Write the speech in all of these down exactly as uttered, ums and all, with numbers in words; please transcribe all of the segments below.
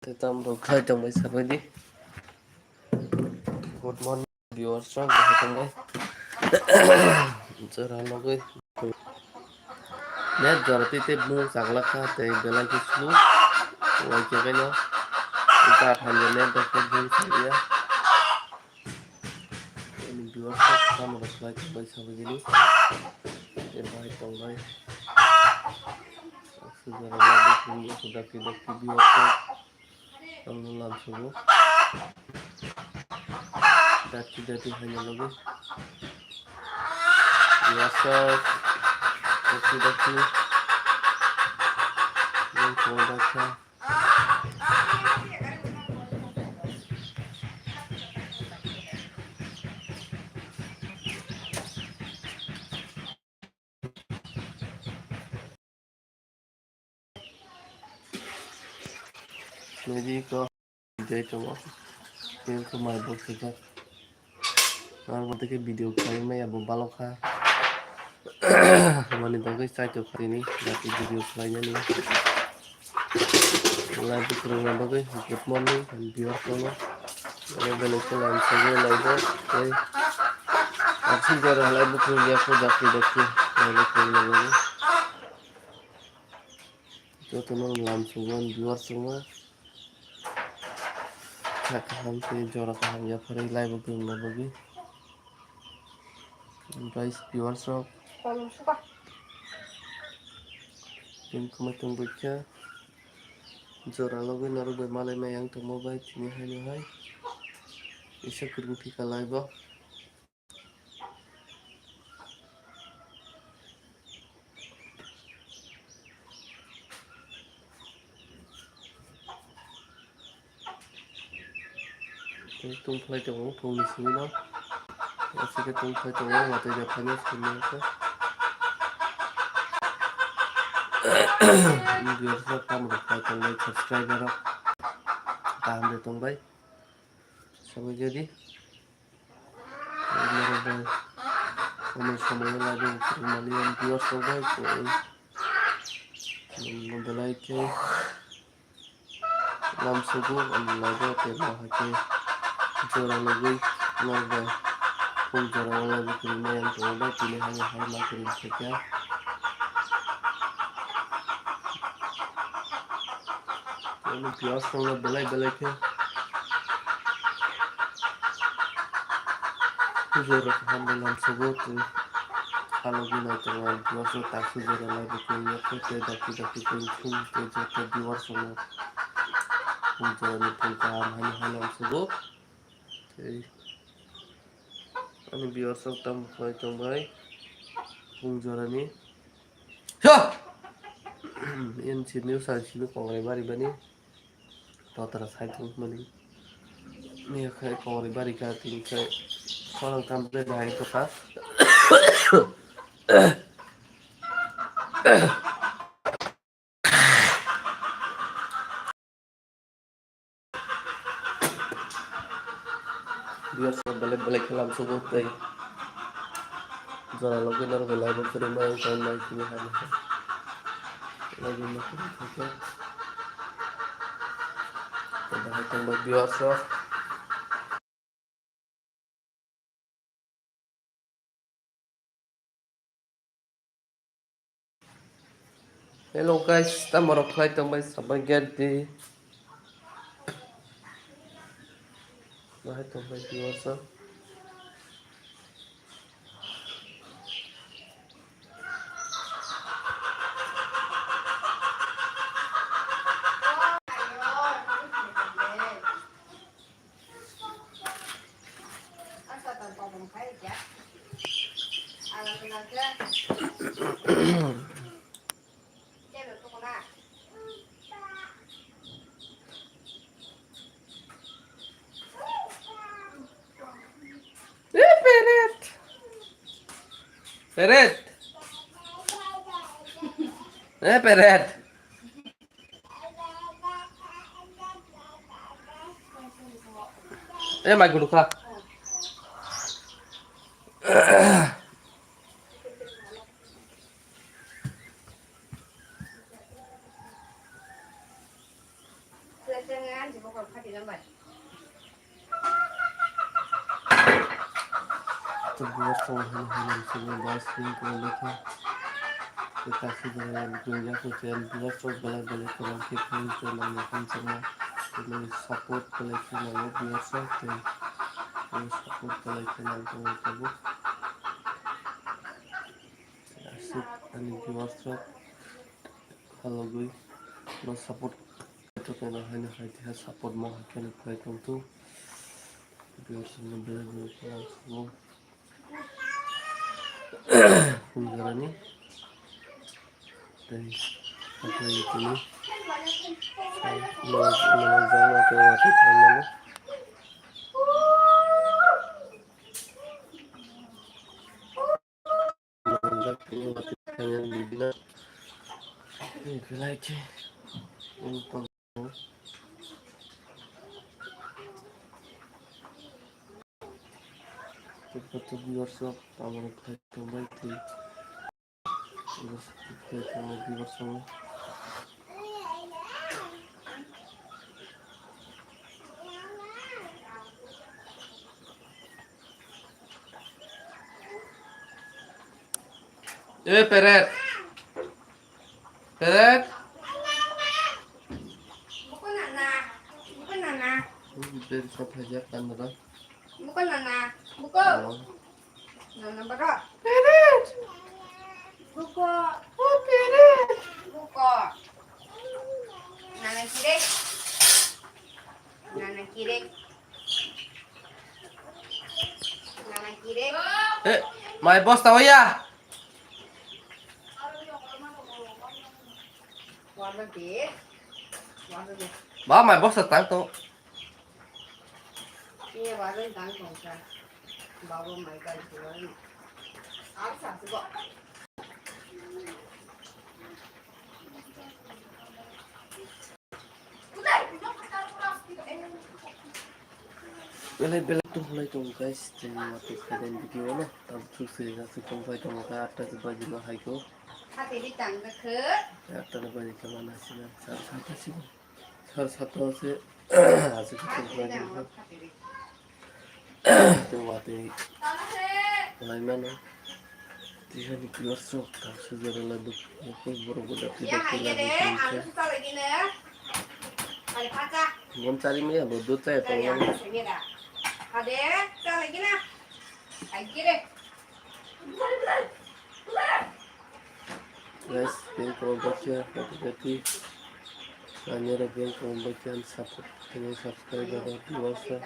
Tei tamo rok khai tongbai sabaidi. Good morning, viewers rok, bahai tongbai. Jora logwi. Net jora tei tei bung chagla kha tei belai khe slow. Wai khe kaino. Ita thangya net rok khe bung chagya. Ani viewers rok tamo rok khlai tongbai sabaidi. Tei bahai tongbai. Sujara logwi khe dakti dakti viewers rok. Ang no lam sugo. Dati dati haino logo. Yasa. Dati dati. Yang kau daksa. Nadi ko jai tongo. Tei ko mai bo khe jak. Ang bo tei khe video khlai maya bo balok kha. Mani bagwi chai tong kha tini, jati video khlai nani. Live kwrwngna bagwi good morning and viewers kono. Oro belai khe lam sogwi live o tei aswk jora live kwrwngya kho dakti dakti live kwrwngna bagwi. Jotono lam sogwi viewers wngma. Kha kaham tei jora kaham yapharwi live o kwrwngna bagwi. Guys, viewers rok. Tini kwmai tong bwkha. Jora logwi norok bai malai mai ang tongma bai tini haino hai. Isa kwrwng thika live o. Tei tongphlai tongo phungni simi no. Aswk khe tongphlai tongo, watwi japhaino simi no khe. Viewers rok tamo rok khlai tongbai, subscriber rok kaham de tongbai. Sabai jadi. Norok bai omo somoi o live o kwrwngmani ang viewers rok bai kwrwi belai khe lam sugo ani live o tei bo hai khe jora logwi norok bai phung jora o live o kwrwngmani ang tongo bai tini hai hai ma kwrwng khaikha. Ani viewers rok no belai belai khe jora kaham bai lam sugo tei khalogwi nai tongo. Ani viewers rok taksa jora live o kwrwngya khe tei dakti dakti kwrwng thung tei joto viewers rok no phung jora ni phung kaham haino hai lam sugo tei ani viewers rok tamo khlai tongbai phung jora ni. Yan sini usai sini kongrai bari bani. Totra sai tong mani. Ni khai kongrai bari ka tin khai. Khorang tam ble bahai to kha. Viewers rok belai belai khe lam sugo tei jora logwi norok belai bo kwrwngma wng tong nai sini hai. Belai bo ma kwrwng khe khe. Tei bahai tongba viewers rok. Hello guys, tamo rok khlai tong bai sabai gate di. Bahai tong bai viewers rok. Eh, Peret. Peret. Eh, Peret. Eh, mai guru kha. To viewers, tamo hino hino sini boys ni kung lekha. Kita sini yang kung ya kung chen viewers rok belai belai kung ke kung chen nang kung chen na. Ini support belai kung nang viewers rok, tei ini support belai kung nang kung tabuk. Asik ani viewers rok halogwi no support. Ito kena haino hai tiha support mo hai kena khlai tong tu. Viewers no belai belai khlai tong. Pungjarani. Tei hatai tini. Mana mana jang ma tei ma tei khlai mano. Eh, Peret. Peret. Bukan nana. Bukan nana. Ini beri sop hajar kan, Bro? Bukan nana. Bukan. Oh. Nana, Bro. Peret. Bukan. Oh, Peret. Bukan. Nana kiri. Nana kiri. Nana kiri. Eh, mai bosta oya. Ba, mai bosta tang to. Iya, ba, tang to sa. Ba, ba, mai ka. Ang sa, sa, ba. Belai belai tongkhlai tongo guys, chini watwi khaidani video no. Tam chuk se na chuk tongkhlai tongo khe atta se baji no hai ko. Atta ni baji khe mana sina sar sata sibo. Sar sata se aswk tongkhlai tongo. Tei watwi laimano. Tihani kiyosok kaisa jora la duk nokol borok bo dati dati la duk nokol. Bon chari maya bo dut chaya tongmani. Guys, beng kong bakya dati dati. Anyara beng kong bakya support kene subscribe dati wasa.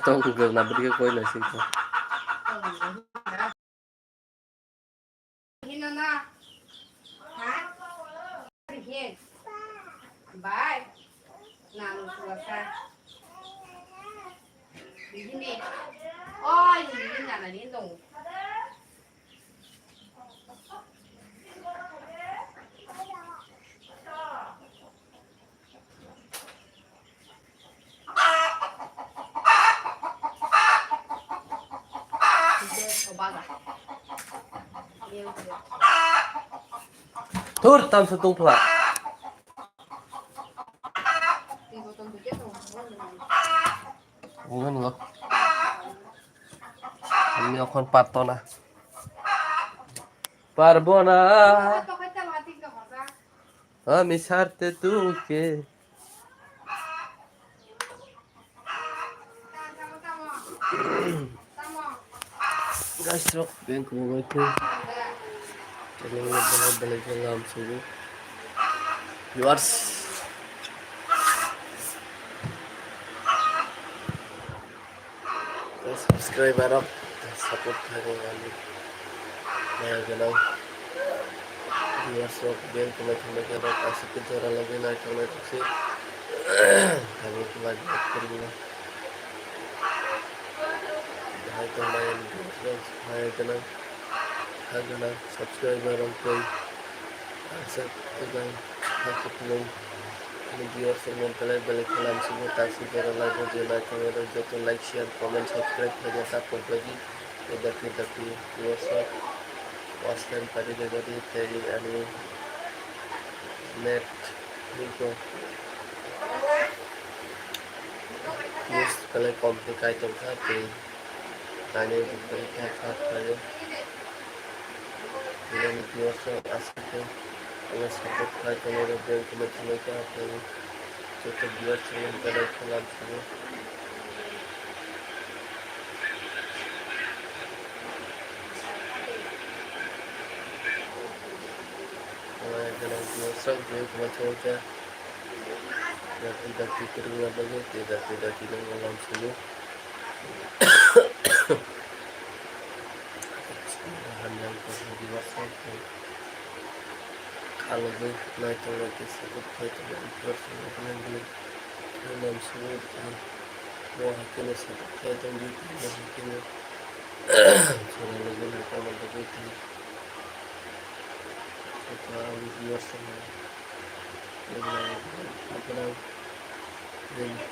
Tong gana beri koi na sih. Hino na. Ha? Hin. Bai. Nang suasa. Hini. Oh, hini nana ni dong. Thur, tamsa tungphla. Ini lo. Ini okon patona. Parbona. Ami sarte tuke. Guys, rok beng kung bai khe. Belai belai belai belai lam sugu. Viewers. Subscriber rok support khlaidi ani maya gwnang viewers rok, bell kwmai thangma khe rok aswk khe jora lagwi naithok naithok se. Abo khe like back kwrwino. Bahai tongmani viewers rok maya gwnang, kha gwnang subscriber rok tei aswk kwbang kha kwplung ani viewers rok belai belai khe lamsugo, taksuk jora live o je naithok naithok joto like, share, comment, subscribe khlaina ta pogbaidi. Tei dakti dakti viewers rok watch time pari rebadi tei ani net hinko use belai kom khe kai tongkha tei kainwi buphai kha kha khlaio. Ani viewers rok aswk khe ano support khlai tongo, bell kwmai thangwi khe joto viewers rok belai khe lamsugo. Belai belai viewers rok bell kwmai thangwi khe dakti dakti kwrwngna bagwi tei dakti dakti no lamsugo. Hamya wngkha viewers rok khalogwi naithok naithok support khlai tongo, viewers rok belai belai khe lamsugo. Bo hai kheno support khlai tongdi, bo hai kheno chwrairokno naithok naithok khe joto ani viewers rokno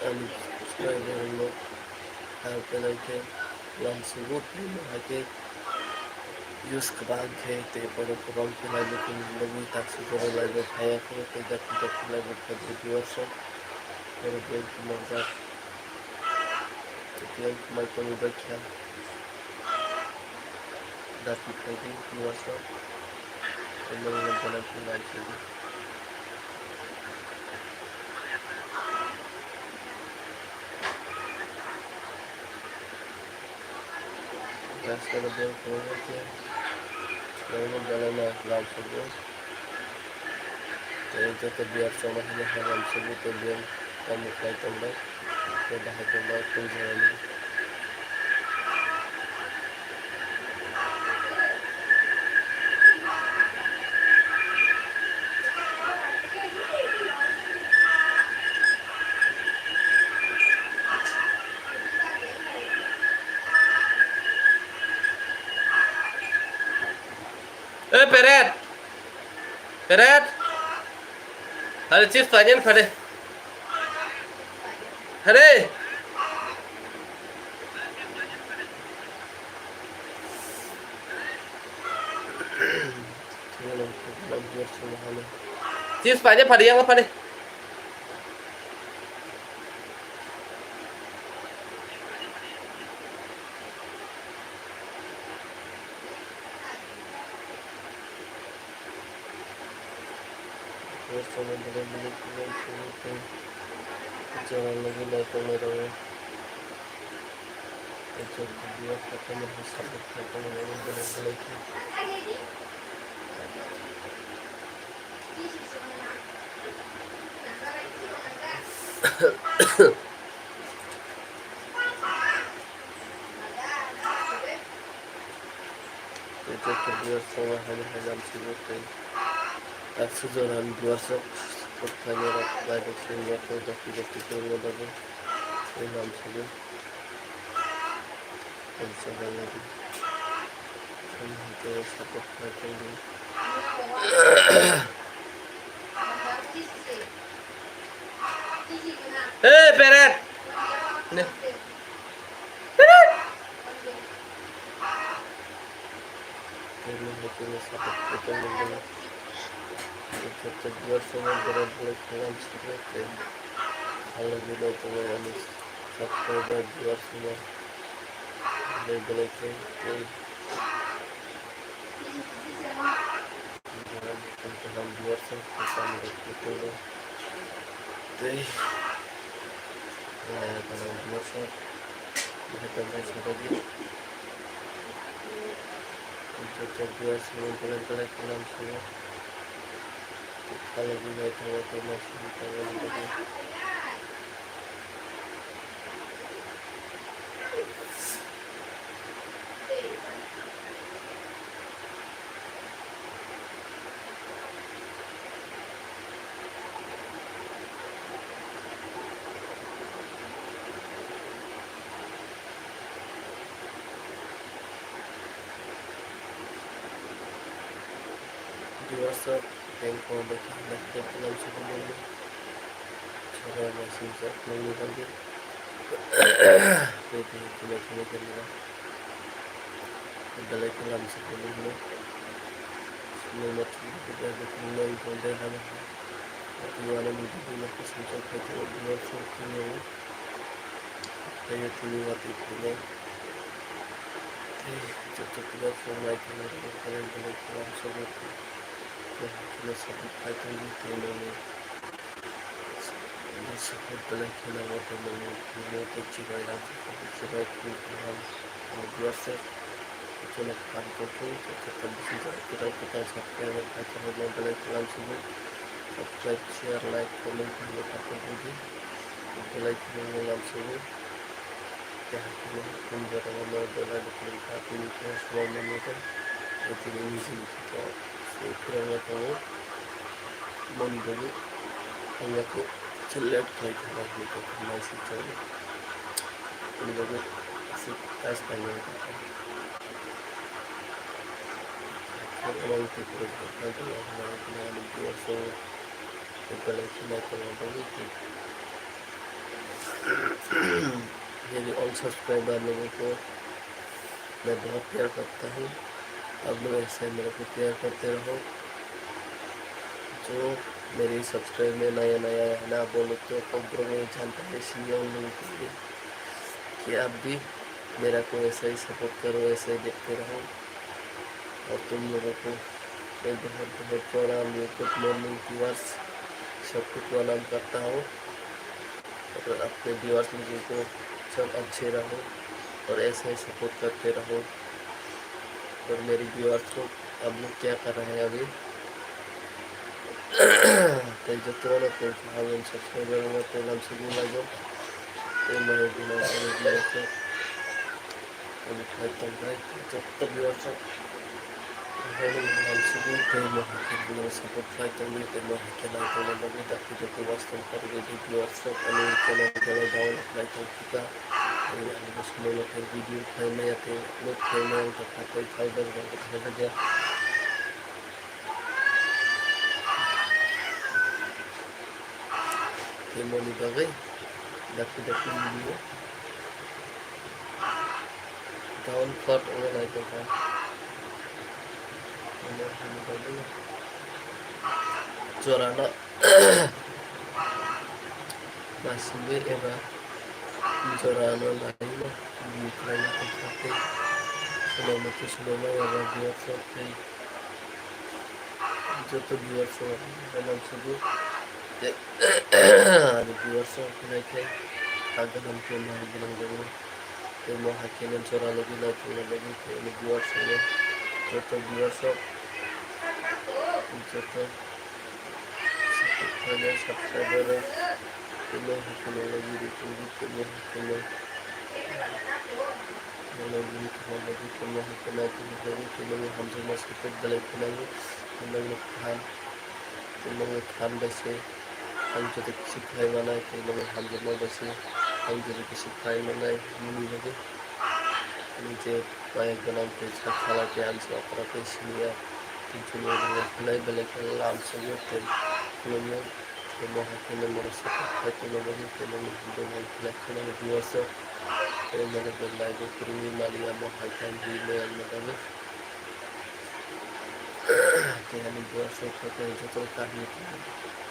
ani subscriber rokno belai khe lamsugo, tei bo hai khe use kwbang khe tei borok kwbang khe live o phai nugwi taksuk jora live o phaiya khe tei dakti dakti live o phai viewers rok borok bell khe manjak. Tei mai tongwi bai kha. Dakti phaidi viewers rok. Tei nokno belai khe nai sidi. Guys, kono bell kwbangma khe nokno belai no lamsugo. Tei joto viewers rokno haino hai lamsugo tei bell tamo khlai tongnai. Tei bahai tongma tong jorani. Eh, Peret! Peret! Hari chips painyan phade. Hari! Chips painyan phade, yang phade. Restaurant belai belai khe nang phuru tei jora logwi naikolnai rwo. Tei chwng video khaikhe no hai support khaikhe no belai belai khe. Tei joto viewers rok haino hai lamsugo tei taksuk jora ni viewers rok support khlainai rok like rok swngo tei dakti dakti kwrwngna bagwi tei lamsugo. Tei chwng rok lagi. Tei hai khe support khlai tongdi. Hey, Peret! Ne. Peret! Tei nung hai khe support khe tongmani. Tei khe tei viewers rok belai belai khe lamsugo tei halogwi nai tongo ani subscriber viewers rok belai belai khe tei. Kaham viewers rok, kaham rok khe tongo. Tei laya kaham viewers rok, bahai tongmani sakha di. Joto viewers rok belai belai khe lamsugo. Khalogwi nai tongo tei lamsugo tongmani bagwi. Viewers rok, thank you, thank you, thank you, thank you, thank you. Chwrai naisingcha nongni bagwi. Tei tei khulai khulai khenla. Belai khe lam se khulai hino. Nongma thwngwi khe belai khe khulai hino. Tei wanani bagwi nokha songchar khai tongo, viewers rok khulai. Tei tini watwi khulai. Tei joto viewers rok nai tongo, belai belai khe lam se khulai. Tei khulai support khai tongo, tei nongni. Support belai khe nango, tei nini, nini tei chibai rang, chibai twi kaham, ang viewers rok jotono kaham tongthung, tei kwtal bising kwtal kwtal subscriber khai tongo, belai khe lam sugwi subscribe, share, like, comment khaina kha tongthung di, belai khe lam sugwi. Keha khe nini phone rok no belai bo kwrwi kha, tini khe swmai manya khe, tini nini khe se phwrwngya tongo. Moni bagwi hamya khe se late khlai thangna hinwi tongkha, naisingcha hinwi bagwi aswk tash paina wngkha. Khe omo wngkha kwrwi kha, khe ani viewers rok belai khe naikolna bagwi khe. मेरे all subscriber लोगों को मैं बहुत प्यार करता हूँ। आप लोग ऐसे ही मेरे को प्यार करते रहो। जो मेरे सब्सक्राइब में नया नया है ना, वो लोग तो कब्र में जाता है, इसलिए उन लोगों के लिए कि आप भी मेरा को ऐसा ही सपोर्ट करो, ऐसा ही देखते रहो। और तुम लोगों को मैं बहुत बहुत प्रणाम, गुड मॉर्निंग व्यूअर्स, सबको प्रणाम करता हूँ। और अपने व्यूअर्स लोगों को सब अच्छे रहो और ऐसे ही सपोर्ट करते रहो। और मेरे व्यूअर्स को आप लोग क्या कर रहे हैं अभी? Tei jotono tei kaham subscriber no tei lam sugwi laio. Tei mai bini ani viewers rok ani khlai tongbai joto viewers rok. Haino lam sugwi tei mo hakhe bini support khlai tongwi tei mo hakhe nai tongna bagwi dakti dakti watch tong kha rwgwi tei viewers rok ani channel khe download khlai tong kha. Ani ani bwskango no tei video khlai maya tei upload khlai maya wngkha kha tei fiber rok khe thangjakya. Tei moni bagwi dakti dakti video down part wngwi naitongkha. Moni bagwi jorano naisingwi eba jorano naino video khlaina tongkha tei swnamwi tei swnamya eba video tei joto viewers rok belai sugo tei ani viewers rok belai khe kagam khe nai gwnang jago tei mo hai khe jora logi nai thangna bagwi tei ani viewers rok joto viewers rok joto subscriber rok tei mo hai khe nai logi ri tongdi tei mo hai khe nai. Nangni bini thangna bagwi tongma hai khe nai tongma bagwi tei nangni hamjakma support belai khe nango. Tei nangni phan, tei nangni phan bai se ang joto kisi khlai manai, tei nangni hamjakma bai se ang joto kisi khlai manai. Nini bagwi ani je maya gwnang tei sak salai tei ang se okra tei siniya tei junior rok belai belai khe lam sogwi tei khulumwi. Tei mo hai khe nang bono support khai tongna bagwi tei nangni hamjakma belai khe nangni viewers rok tei nangni belai bo kwrwngwi maliya mo hai khe ang bini maya wngna bagwi. Tei ani viewers rok khe joto kaham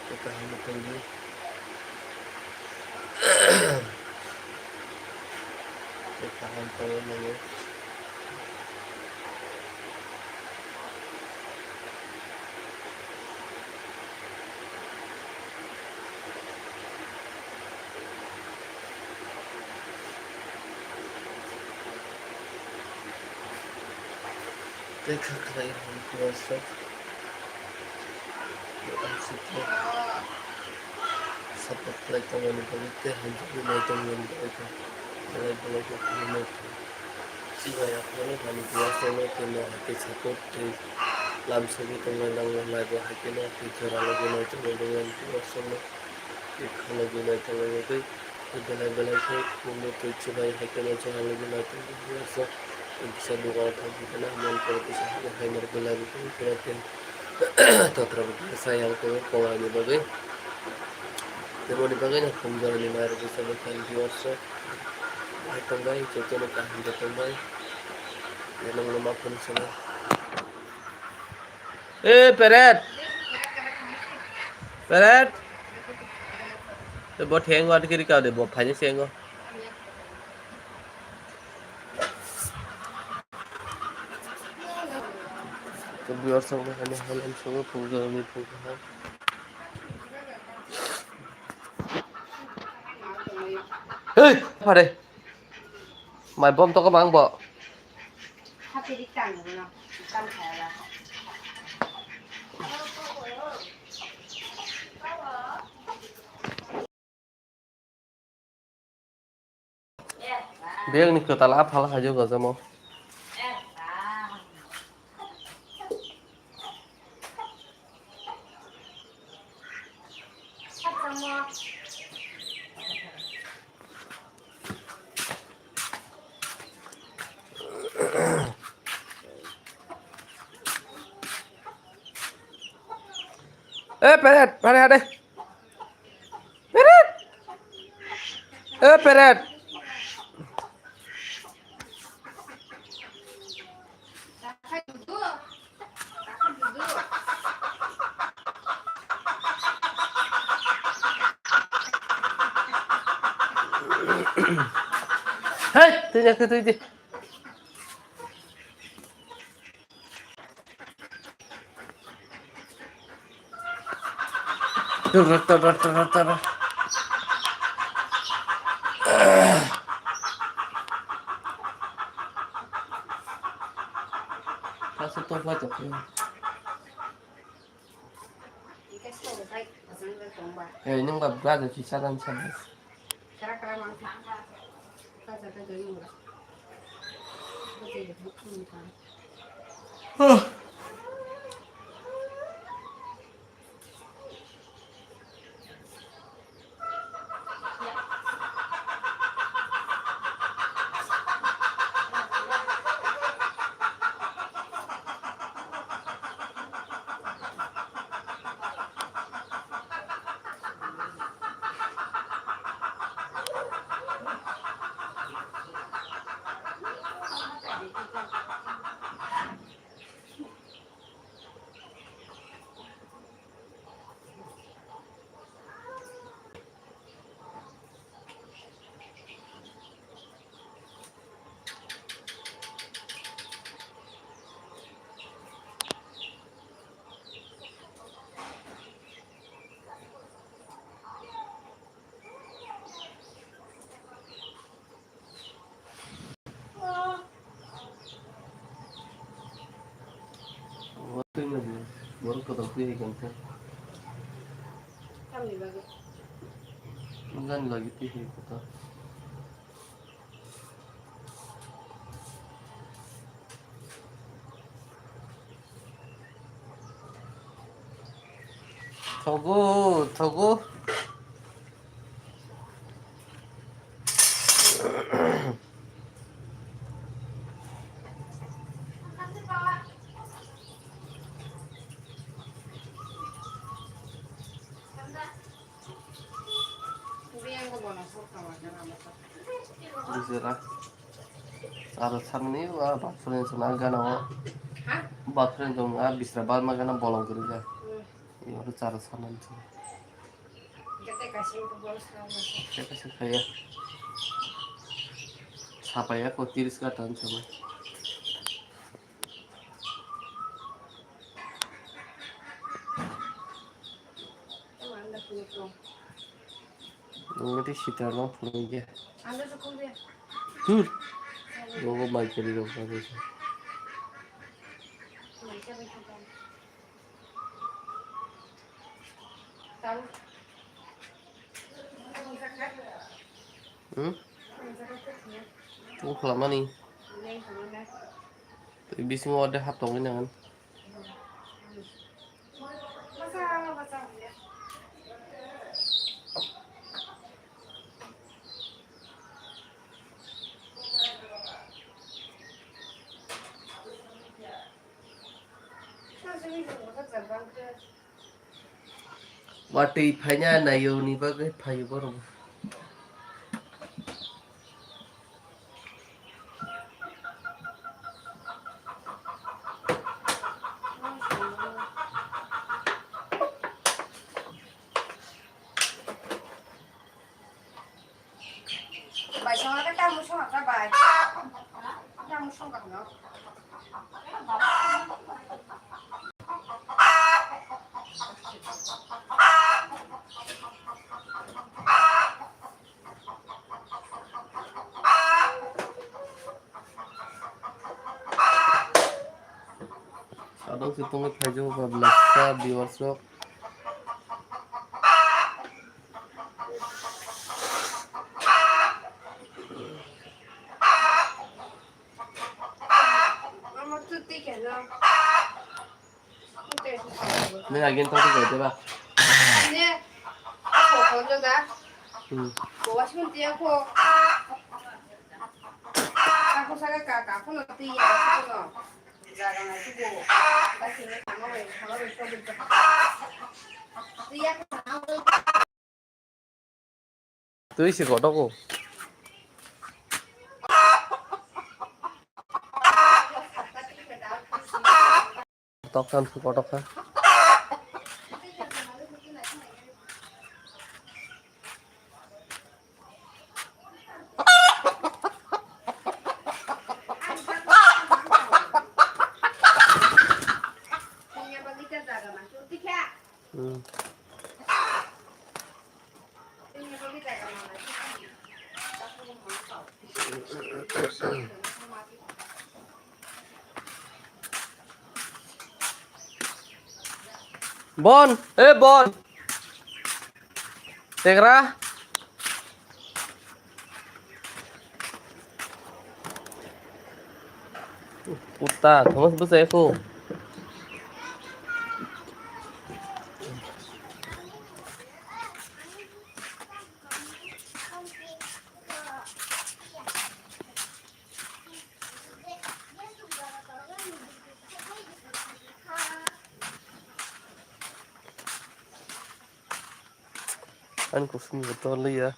tei kaham tongdi. Tei kaham tongwi mano. Tei kha khlai hwn viewers rok. Ang sukhe support khlai tongmani bagwi tei hamjakgwi nai tongmani bagwi khe belai belai khe khulumwi khe. Chibai aphano ani viewers rokno tei no hai khe support tei lam sogwi tongnai nangma live o hai kheno tei jora logi nai tongnai nangma viewers rokno tei khana gwnai tongnai bagwi tei belai belai khe khulumwi tei chibai hai kheno jora logi nai tongnai viewers rok tei kisa dogano thangwi kheno hamya khe kisa hamya hai nai belai bo khulumwi kheno tei Totra buphang sai yang tong kongani bagwi. Temoni bagwi no khum jorani mai rwgwi chalo khan viewers rok. Hai tongbai, jotono kaham de tongbai. Nongno ma phone swngo. Eh, Peret! Peret! Eh, bo theng wa dikiri ka de, bo phaini sengo. Viewers rok no hani halam sungo phungjorani phung kaha. Hey, pare. Mai bom toko bang bo. Bag ni kwtal aphal hajo gojamo. Eh, Peret, Peret, hade. Peret. Eh, Peret. Hei, tui jakhe tui di. Tara, tara, tara, tara. Kaisa tongpai tongkhe. Eh, nung ba bra da chisa dan sa. Borok kotor twi hai khe. Tamni bagwi? Wngani lagi twi hai kotor. Thogo, thogo. Bujera. Aro sakni wa bathroom song na gana o. Ha? Bathroom song na bisra balma gana bolong guri ja. Hmm. Iwaro chara sanan song. Kete kasing ko bol sa ma. Kete kasing kaya. Sapaya ko tiris ka tan sama. Nungni sitra no phunukya. Tur. Bobo mai kari rok bagwi. Hmm? Tong khalamani. Tei bisingo ode hap tongwi nangan. Watwi phaina naio ni bagwi phaio borok. Bai, songha khe tamung songha kha bai. Tamung songha kha no. Adong si tongwi phaijak ba blaksa viewers rok. Nang agin tadi kau coba. Hmm. Twi se kotogo. Kotok san se kotok kha. Hmm. Bon, eh Bon. Tegra. Puta, Thomas bwsai kho. Ani kusum bo toliya.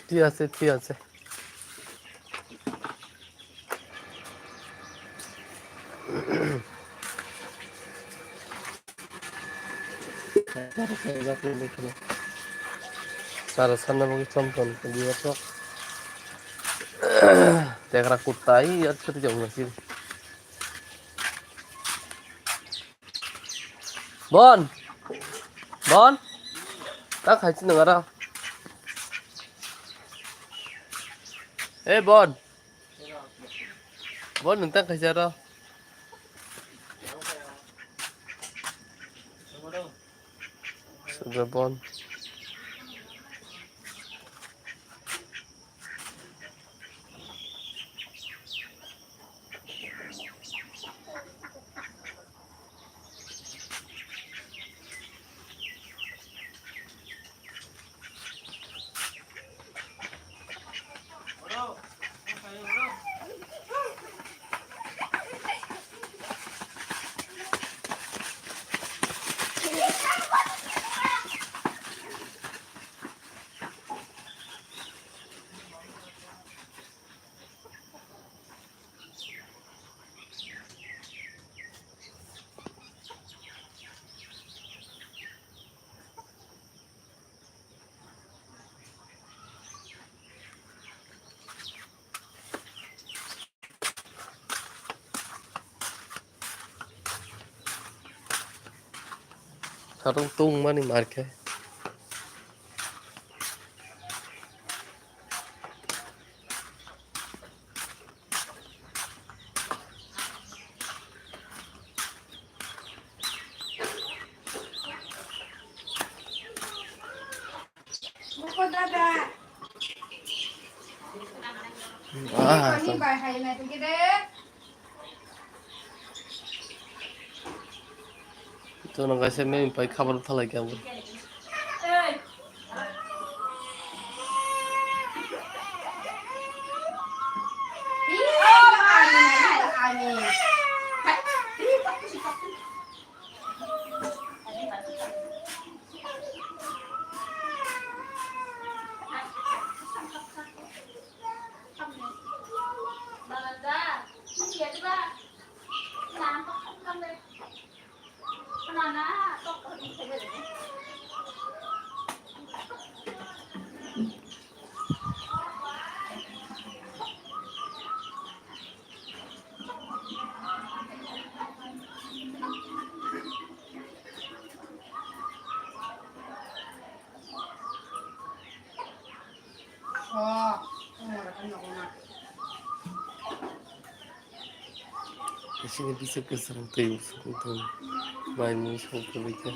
ঠিক আছে, ঠিক আছে। Sara sanna bagwi chom chom liya sok. Tekra kutta ai yar choti jong nasi. Bon. Bon. Ta khai chini ngara. Eh, Bon. Bon, nwng tang khaisa ro. Suda Bon. Sarung tungmani mar khe. Ah, so. Ito nang kaisa memi pai khabar thalai khe ang. Sini bisa kesang tei usung tong mai mui song tong ika.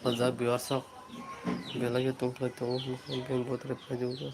Pajak viewers rok belai khe tongkhlai tongo, bini bothoroi phai rwkha.